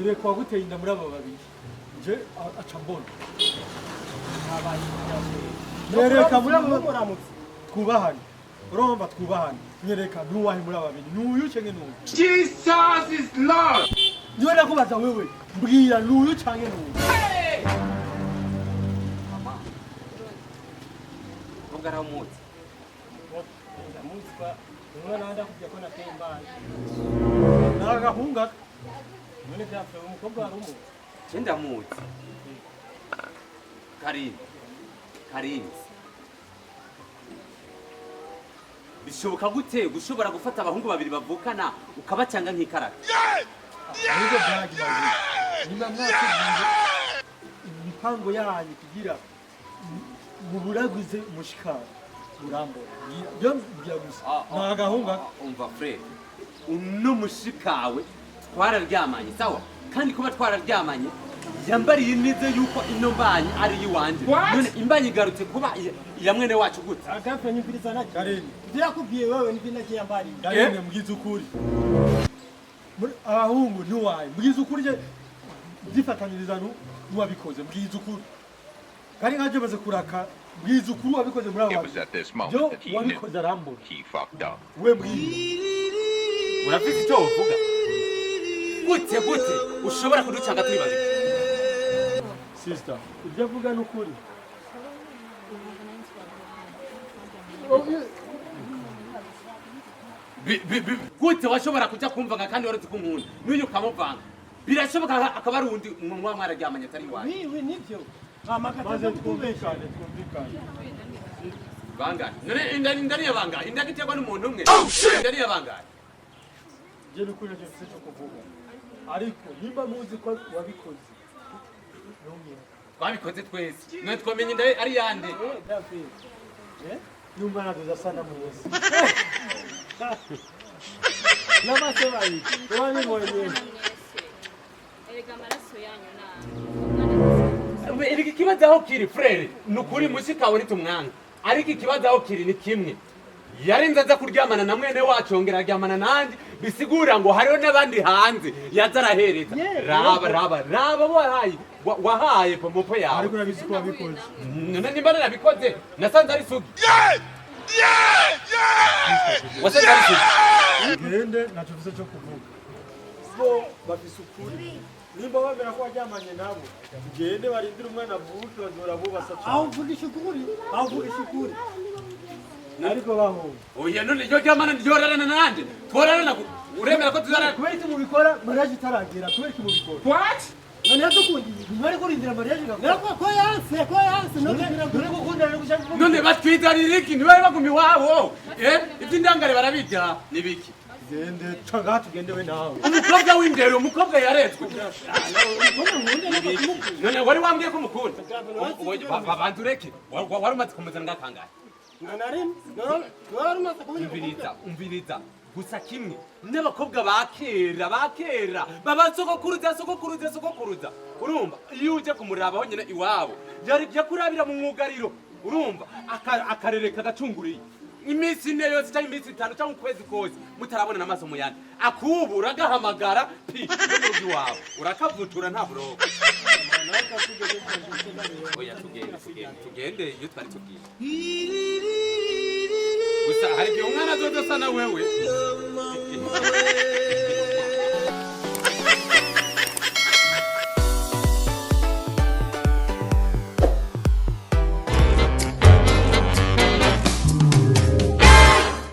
Nyereka uwaguteye inda muri aba babiri, je aca mbona. Habaye ibyateye. Nyereka muri aba. Muramutse. Twubahane, urumva? Twubahane. Nyereka nuwahe muri aba babiri, nuyu canke nuyu? Jesus is Lord. Niwe nakubaza wewe, mbwira, nuyu canke nuyu? Mama, nubwo ari umuzi. Ndamuzi kwa umwana wandi akubwiye ko nateye imbanyi. Nagahunga. None byapfuye, umukobwa wari umuzi. Je ndamuzi. Karine, Karine, bishoboka gute gushobora gufata abahungu babiri bavukana ukabacanga nk'ikarata? Nibwo byagimaze nyuma mwateguye imipango yanyu kugira muburaguze umushikaro urambona. Byo mbwira gusa, nagahunga. Umva frère, uno mushikawe twararyamanye, sawa? Kandi kuba twararyamanye yambariye neza yuko ino mbanyi ari iyiwanje. None imbanyi igarutse kuba iya mwene wacu gute? Agapfe, nyumviriza nacyo. Karine. Ibyo yakubwiye wewe nibyo nagiye yambariye. Karine, mbwiza ukuri. Muri abahungu ntiwaye, mbwiza ukuri, je ndifatanyiriza n'uwabikoze. Mbwiza ukuri, kandi nkaje maze kuraka, mbwiza ukuri, wabikoze muri abo It was babiri. at this moment Byo that he knew wabikoze arambona. he fucked up. We mbwira. Urafise icyo wovuga? Gute gute ushobora kuducanga turi babiri? Sister, ibyo avuga ni ukuri. Gute washobora kuja kumvanga kandi wari uzi ko unkunda, n'uyu ukamuvanga? Birashoboka akaba ari uwundi muba mwararyamanye atari iwanyu. Wiwe nibyo. Hama Maze akataza kukubesha. twumvikane, twumvikane. Bangahe none? Inda niyo bangahe? Inda iterwa n'umuntu umwe, inda niyo bangahe? Je nukuri ntacyo mfise cyo kuvuga, ariko nimba muzi ko wabikoze, ntumye. Twabikoze twese, none twamenye inda ari yande? Byapfuye. N'umwana azoza asa na mwese. N'amaso babiri. Wabibonye. Mwese erega amaraso yanyu nabi. Erega ikibazo aho kiri, frère, ni ukuri mushikawe nitumwanga, ariko ikibazo aho kiri ni kimwe: yarinze aza kuryamana na mwene wacu, yongera aryamana nandi, bisigura ngo hariho n'abandi hanze yaza arahereza. Raba, raba, raba, wahaye wahaye pomopo yawe. Ariko urabizi ko wabikoze. None nimba narabikoze, nasanze ari sugi, wasanze ari sugi. Gende, ntacyo mfise cyo kuvuga. Bo bafise ukuri, nimba bemera ko waryamanye nabo, tugende barindire umwana avuke, bazora bubasa. Aho mvugisha ukuri. Aho mvugisha ukuri. Ariko bahunga. Oya, none iryo ryamana ryorarana nande? Tworarana uremera ko tuzarana? Kubera iki mubikora mariage itaragera? Kubera iki mubikora? None yadukundiye. Ntibari kurindira mariage igakora? Nako ko yanse, ko yanse no kugira ngo Dore gukundana no gushaka kuvuga. None batwizanira iki? Ntibari baguma iwabo? Eh, iby'indangare barabirya nibiki? Gende canga, tugende we nawe. Umukobwa w'indero, umukobwa yarezwe. None wari wambwiye ko umukunda. Banza ureke. Wari umaze kumuzana ngakangahe? Wari umaze kubona. Umviriza, umviriza gusa kimwe: n'abakobwa ba kera, ba kera, baba sogokuruza, sogokuruza, sogokuruza, urumva, iyo uje kumuraba honyine iwabo, yari yakurabira mu mwugariro, urumva, akarereka agacunguriye iminsi 4 yose cyangwa iminsi 5 cyangwa ukwezi kose mutarabona n'amaso mu yandi. Akubu uragahamagara pi no mu rugo iwawe, urakavutura, nta buroko. Oya, tugende, tugende, tugende. Iyo twari tugiye gusa, hari igihe umwana azoza asa na wewe.